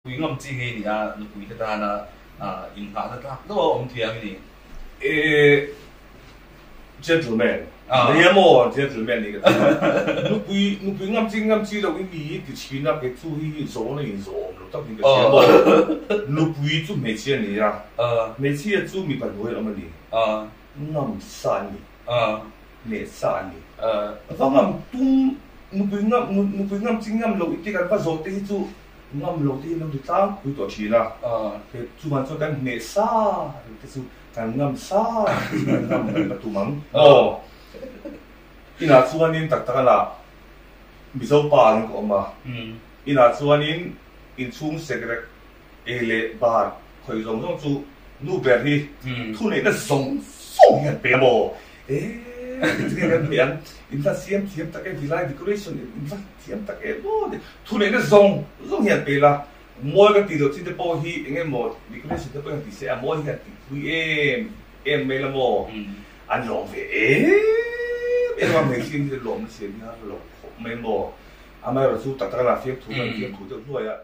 Nupui ngam chi ngei ni a, nupui te tana inngahna tlak deuh a awm thiam i ni. E gentleman, nia maw gentleman ni ka ti a, nupui nupui ngam chi ngam chi lo i ni ti thin a, kei chu hi zawhna in zawh awm lo tak niin ka hria maw. Nupui chu hmeichhia a ni a, hmeichhia chu mipa hnuai awm a ni, ngam sa a ni. Hneh sa a ni. Va ngam tum nupui ngam nupui ngam chi ngam lo i ti kan va zawh te hi chu ngam lo te hi an lo ti tlangpui tawh thin a. He chungah chuan kan hneh sa reng te chu kan ngam sa reng te chu kan ngam kan va tum ang. Aw. Inah chuanin tak tak a lah Mizo pa angin ka awm a. Inah chuanin inchhung sekrek Ei leh bar khawih zawng zawng chu nu ber hi thuneihna zawng zawng hi an pe a maw? Eee tinge kan hmeh ang, in va siam thiam tak em tilai decoration in va thiam tak em maw tih thuneihna zawng zawng hi an pe la, mawi kan tih loh chin te pawh hi eng emaw decoration te pawh hian ti se a mawi hi kan tihpui em em mai la maw? An lawm ve em em a, hmeichhia hi lawmna siam hi a har lo khawp mai maw? Amaherawhchu tak tak a la fiamthu kan fiamthu deuh hnuai a.